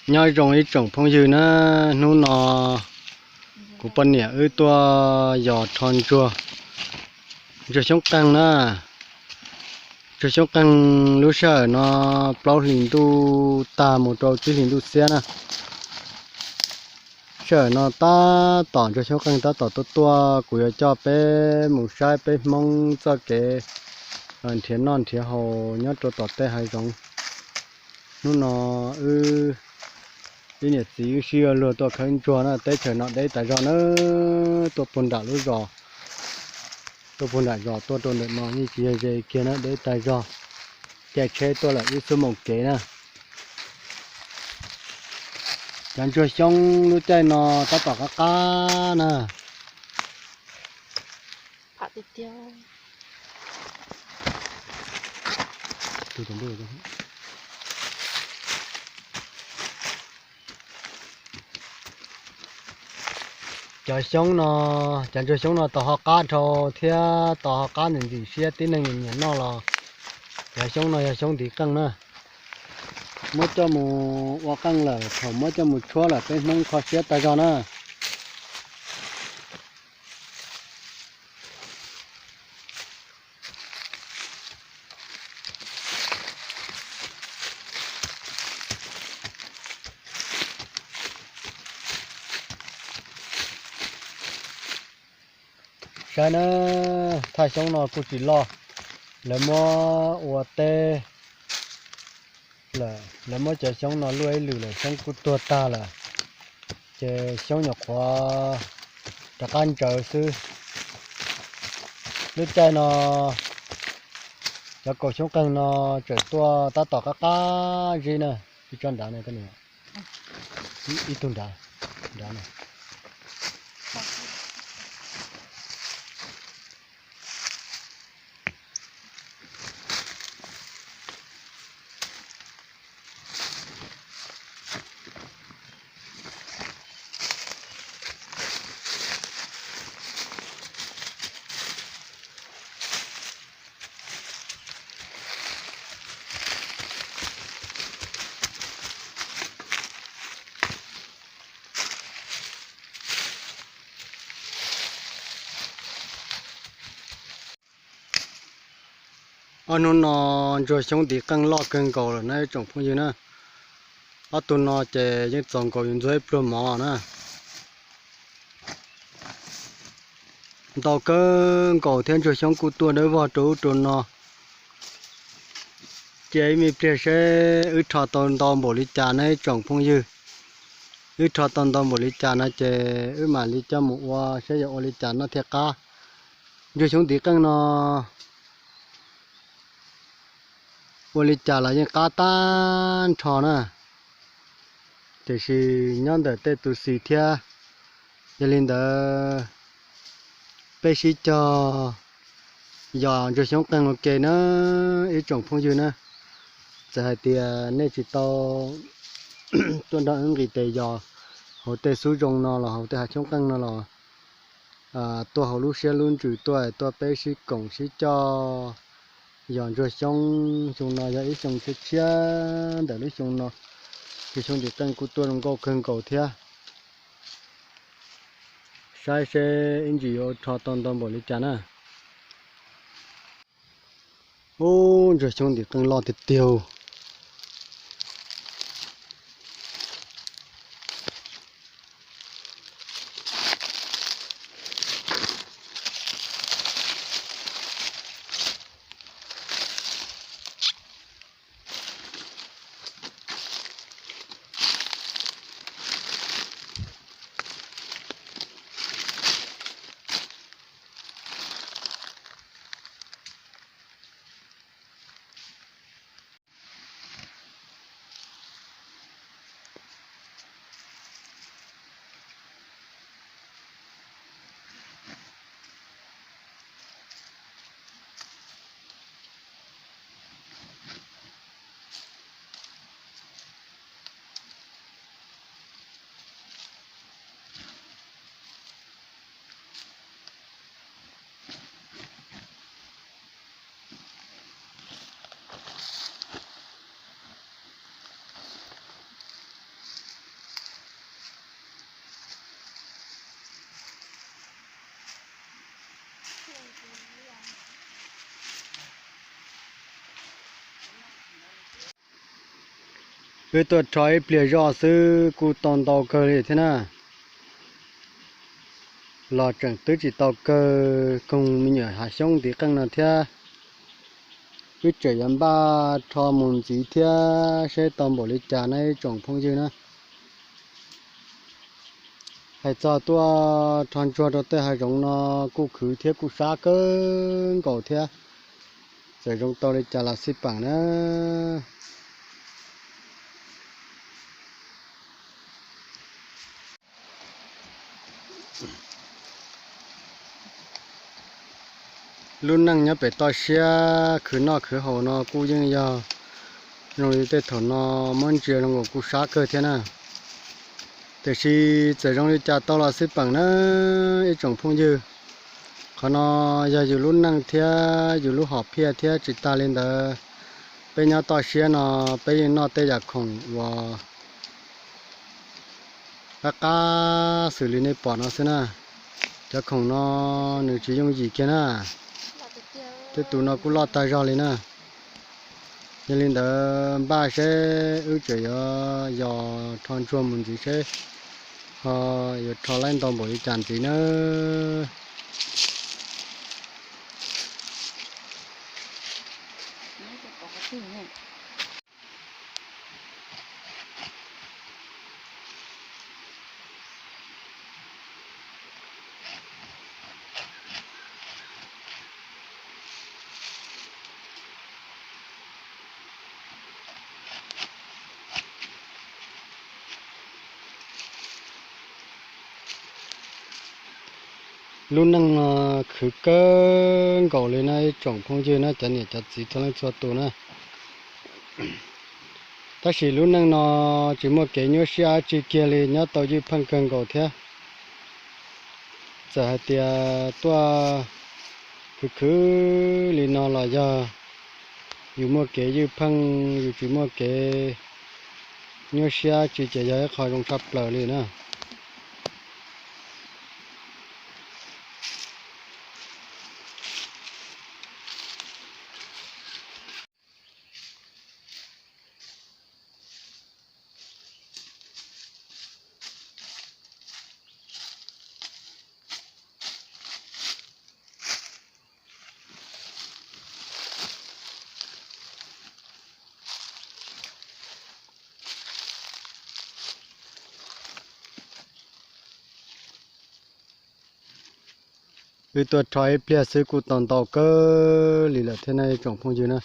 Nyob zoo ib tsoom phooj ywg na, hnub no kuv poj niam wb tuaj yos rho ntsuag, ntsuag xyoob qeeg na. Ntsuag xyoob qeeg lub sij hawm no plaub hlis ntuj tag mus rau tsib hlis ntuj xiab na. Sij hawm no tab tom ntsuag xyoob qeeg tab tom tuaj tuaj, kuv yuav coj peb mus saib peb Hmoob txoj kev nrhiav noj nrhiav haus nyob rau tom tej hav zoov. Hnub no wb ib niam txiv wb sib luag tuaj khawb ntsuag na, teb chaws no deb tas zog na, tuaj puag nram lub zos, tuaj puag nram zos tuaj rau ntawm no yeej tsis yog ze kiag na, deb tas zog, caij tsheb tuaj lawm ib xuab moos kev na. Cov ntsuag xyoob lub caij no tab tom qab qab na. Cov xyoob no, cov ntsuag xyoob no tau ho qab dhau thiab tau ho qab ntxim ntxim siab tib neeg nyiam noj los cov xyoob no yog xyoob ntiv qeej na. Muab coj mus ua qeej lawm, thaum muab coj mus tshuab lawm peb Hmoob kho siab tag zog na. Saib na, thaj xyoob no kuj tsis loj, lawv muab ua teb lawm, lawv muab cov xyoob no luaj ib lwm lawm, xyoob kuj tuag tag lawm, ces xyoob nyuam qhuav rov qab ntsawv xwb. Lub caij no cov kaus xyoob qeeg no tseem tuaj tab tom qab qab zib na, ib tsob nrad no, ib tug nrad, nrad no. Ob hnub no ntsuag xyoob ntiv qeej loj kawg nkaus lawm na ib tsoom phooj ywg na. Ob tug no ces yeej txaus nkaus yus ntxuag ib pluag mov na. Ntau kawg nkaus thiab ntsuag xyoob kuj tuaj dawb vog rau ub rau no. Cia ib me pliag seb wb rho tau ntau npaum li cas na ib tsoom phooj ywg. Wb rho tau ntau npaum li cas no ces wb mam li coj mus ua seb yuav ua li cas noj thiaj qab. Ntsuag xyoob ntiv qeej no ua li cas los yeej qab tag nrho na, tiam sis nyob ntawm tej tus xis thiab. Yog li ntawd peb sib cog yos ntsuag xyoob qeej ua ke na ib tsoom phooj ywg na. Txawm hais tias nej tsis tau tuaj nrog wb nqis tes yos hauv tej xub zoo no los hauv tej hav xyoob qeej no los tuaj hauv lub siab lub ntsws tuaj, tuaj peb sib koom sib coj yos ntsuag xyoob. Xyoo no yog ib xyoo tshiab tshiab ntawm lub xyoo no, ces xyoob ntiv qeej kuj tuaj zoo nkauj kawg nkaus thiab. Saib seb ib ntsis yuav rho tau ntau npaum li cas na. Ub, ntsuag xyoob ntiv qeej loj tiag tiag. Wb tuaj rho ib pliag zoj xwb kuj tau ntau kawg li thiab na. Los tseem twb tsis tau kawg koog me nyuam hav xyoob ntiv qeej no thiab. Wb tseem yuav npaj rho mus ntxiv thiab seb tau npaum li cas na ib tsoom phooj ywg na. Hais txog tuaj rho ntsuag rau tej hav zoov no kuj khwv thiab kuj sab kawg nkaus thiab. Txawm zoo tau li cas los xij peem na. Lub neej nyob pem toj siab khwv noj khwv haus no kuj yeej yog zoo li tej thaum no muab ntsia zoo nkaus kuj sab kawg thiab na. Tiam sis txawm zoo li cas tau los xij peem na ib tsoom phooj ywg. Qhov no yog yus lub neej thiab yus lub hom phiaj thiab tsis tas li ntawd, peb nyob toj siab no peb yeej noj tej yam khoom uas qab qab xws li nej pom no xwb na. Cov khoom no nws tsis yooj yim kiag na. Tej tus no kuj loj tag zog li na. Yog li ntawd npaj seb wb tseem yuav yos rho ntsuag mus ntxiv seb ho yuav rho laib ntau npaum li cas ntxiv nawb. Lub neej no khwv kawg nkaus li na ib tsoom phooj ywg na, cov niam cov txiv txhua leej txhua tus na. Tab sis lub neej no tsis muaj kev nyuaj siab dab tsi kiag li, nyob tau ywj pheej kawg nkaus thiab. Txawm hais tias tuaj khwv khwv li no los yog yus muaj kev ywj pheej, yus tsis muaj kev nyuaj siab dab tsi ces yog ib qho zoo tshaj plaws li na. Wb tuaj rho ib pliag xwb kuj tau ntau kawg li lawm thiab na ib tsoom phooj ywg na.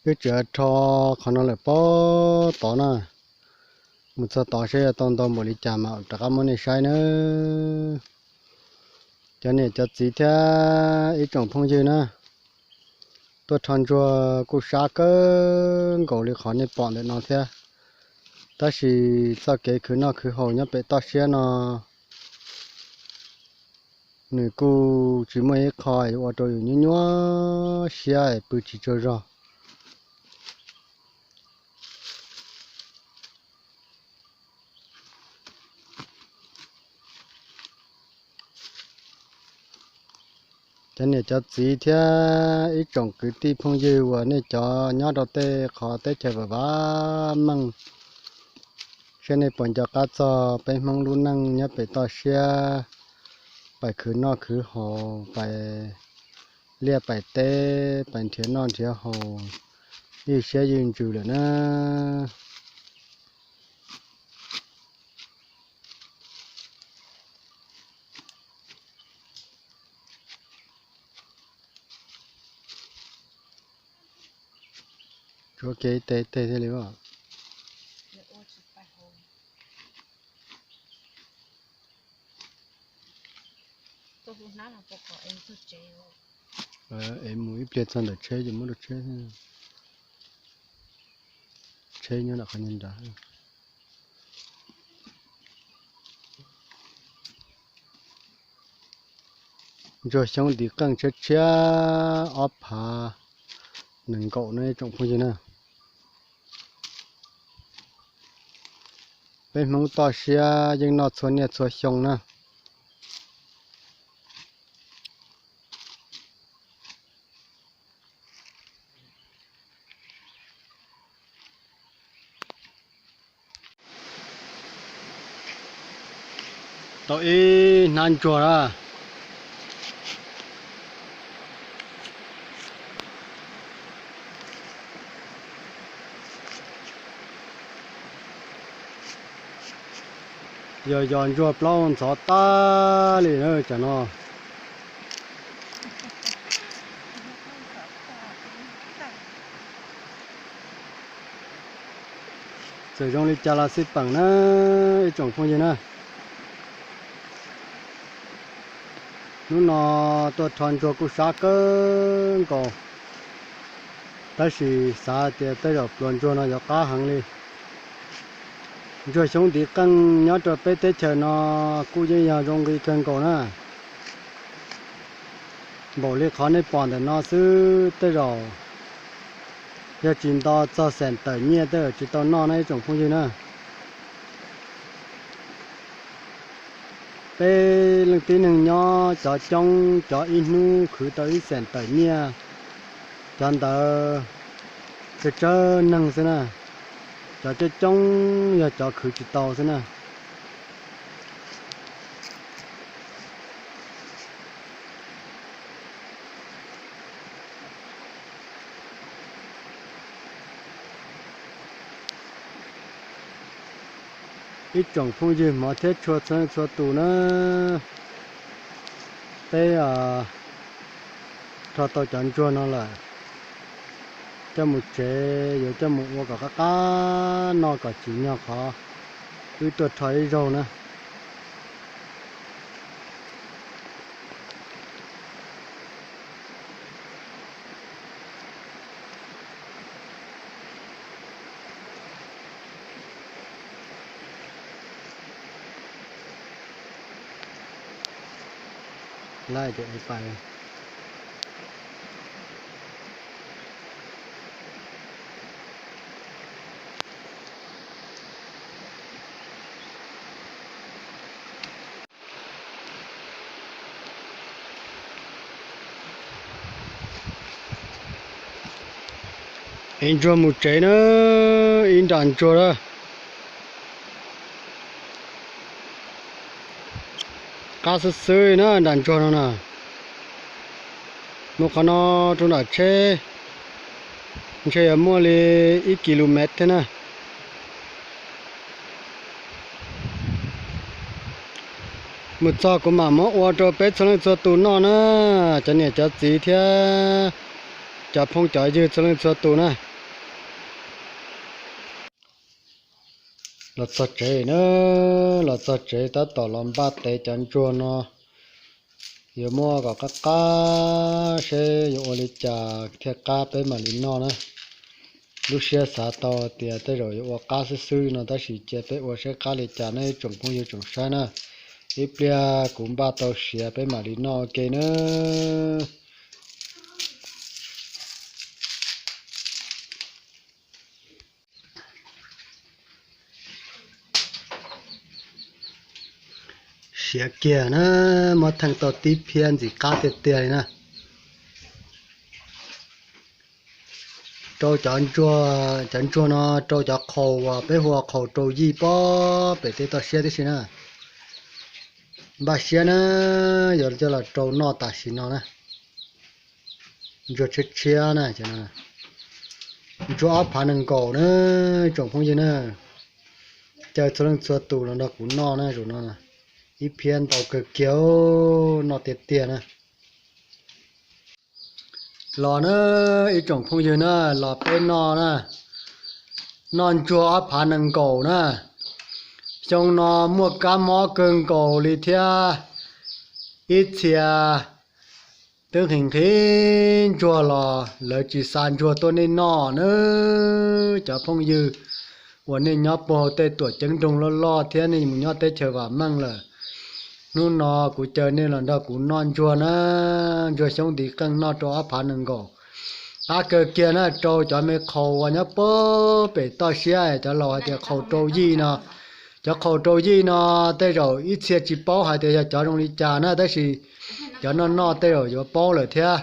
Wb tseem rho qhov no lawm pob tod na, mus txog tod seb yuav tau ntau npaum li cas mas rov qab muab nej saib nawb. Cov niam cov txiv thiab ib tsoom phooj ywg na, tuaj rho ntsuag kuj sab kawg nkaus li qhov nej pom ntawm no thiab. Tab sis txoj kev khwv noj khwv haus nyob pem toj siab no nws kuj tsis muaj ib qho yuav ua rau yus nyuaj nyuaj siab pw tsis tsaug zog. Cov niam cov txiv thiab ib tsoom kwv tij phooj ywg uas nej cov nyob rau tej qhov teb chaws vam vam meej, seb nej puas nco qab txog peb Hmoob lub neej nyob pem toj siab, pais khwv noj khwv haus, pais liaj pais teb, pais nrhiav noj nrhiav haus, ywj siab ywj ntsws lawm na. Tshuav kiag ib teg ib teg thiaj li. Es mus ib pliag txog ntawm tsheb ces muab rau tsheb. Tsheb nyob nram qhov nrad. Ntsuag xyoob ntiv qeej tshiab tshiab ob phav nees nkaum no ib tsoom phooj ywg na. Peb Hmoob toj siab yeej noj txhua niaj txhua xyoo na. Tau ib hnab ntsuag na. Yog yos ntsuag plaub ntxhov tag li na cov no. Txawm zoo li cas los xij peem na ib tsoom phooj ywg na. Hnub no tuaj rho ntsuag kuj sab kawg nkaus, tab sis xav tias tej zaum pluas ntsuag no yuav qab heev li. Ntsuag xyoob ntiv qeej nyob rau peb teb chaws no kuj yeej yog zoo nqi kawg nkaus na. Npaum li qhov nej pom ntawm no xwb tej zaum yog tsis nto txog xeem tawm nyiaj tej zaum tsis tau noj na ib tsoom phooj ywg na. Peb leej tib neeg nyob cov coob cov ib hnub khwv tau ib xeem tawm nyiaj, cov ntawd tsawg tsawg neeg xwb na. Cov coob coob yog cov khwv tsis tau xwb na. Ib tsoom phooj ywg hmov thiab tshua txhua leej txhua tus na, peb rho tau cov ntsuag no lawm, coj mus tsev yuav coj mus ua kom qab qab noj kom tsim nyog qhov wb tuaj rho ib zaug na. Ev ntsuag mus tsev na, ib nram ntsuag na. Qab xwb xwb na nram ntsuag no na. Mus qhov no rau nram tsheb ntshe yuav muaj li ib ki lu mev thiab na. Mus txog kuv mam muab ua rau peb txhua leej txhua tus noj na, cov niam cov txiv thiab cov phooj cov ywg txhua leej txhua tus na. Los txog tsev na, los txog tsev tab tom los npaj tev cov ntsuag no. Yuav muab kom qab qab seb yuav ua li cas thiaj qab peb mam li noj na. Lub siab xav tau tias tej zaum yuav ua qab xwb xwb no tab sis cia peb ua saib qab li cas na ib tsoom phooj ywg tsoom saib na. Ib pliag kuv npaj tau siav peb mam li noj ua ke na. Siav kiag na, muab theej tau tib phiab ntxim qab tiag tiag li na. Rau cov ntsuag, cov ntsuag no rau cov qhaus uas peb hu ua qhaus rau yij pob pem tej toj siab tib si na. Npaj siab na, yuav coj los rau noj tam sim no na. Ntsuag tshiab tshiab na, ntsuag ob phav nees nkaum na, tsoom phooj ywg na. Caw txhua leej txhua tus los nrog kuv noj na zaum no, ib phiab ntau kawg kiag, noj tiag tiag na. Los na, ib tsoom phooj ywg na, los peb noj na, noj ntsuag ob phav nees nkaum na. Xyoo no muaj kab mob kawg nkaus li thiab, ib txhia twb nqhis nqhis ntsuag los lawv tsis xa ntsuag tuaj nej noj na. Cov phooj ywg uas nej nyob puag tej tuam ceeb nroog loj loj thiab nej mus nyob teb chaws vam meej lawm, hnub no kuv caw nej los nrog kuv noj ntsuag na, ntsuag xyoob ntiv qeej noj rau ob phav nees nkaum. Qab kawg kiag na, rau cov me qhaus uas nyob puag pem toj siab, cov laus hais tias qhaus rau yij no. Cov qhaus rau yij no tej zaum ib txhia tsis paub hais tias yog cov zoo li cas na, tab sis cov noj noj tej zaum yuav paub lawm thiab.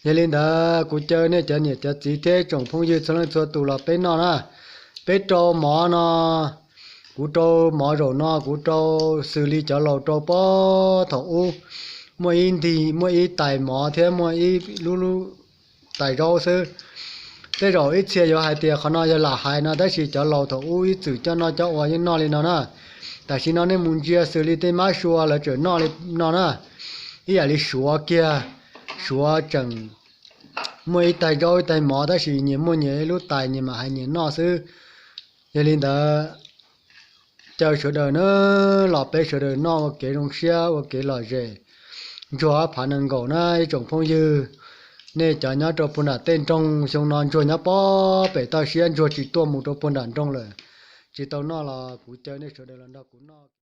Yog li ntawd kuv caw nej cov niam cov txiv thiab tsoom phooj ywg txhua leej txhua tus los peb noj na. Peb rau mov no, Kuv rau mov zaum no kuv rau xws li cov laus rau puag thaum ub, muaj ib ntig, muaj ib tais mov thiab muaj ib lub tais zaub xwb. Tej zaum ib txhia yuav hais tias qhov no yog lam hais no, tab sis cov laus thaum ub ib txwm coj noj coj ua yeej noj li no na. Tam sim no nej mus ntsia xws li tej mab sua lawv tseem noj li no na, ib yam li Suav kiag. Suav tseem muaj ib tais zaub ib tais mov, tab sis nyias muaj nyias ib lub tais, nyias mam hais nyias noj xwb. Yog li ntawd, caw sawv daws na, los peb sawv daws noj ua kev zoo siab ua kev lom zem, ntsuag ob phav nees nkaum na ib tsoom phooj ywg. Nej cov nyob rau puag nram tej nroog, xyoo no ntsuag nyob pob pem toj siab, ntsuag tsis tuaj mus rau puag nram nroog lawm, tsis tau noj los kuv caw nej sawv daws los nrog kuv noj.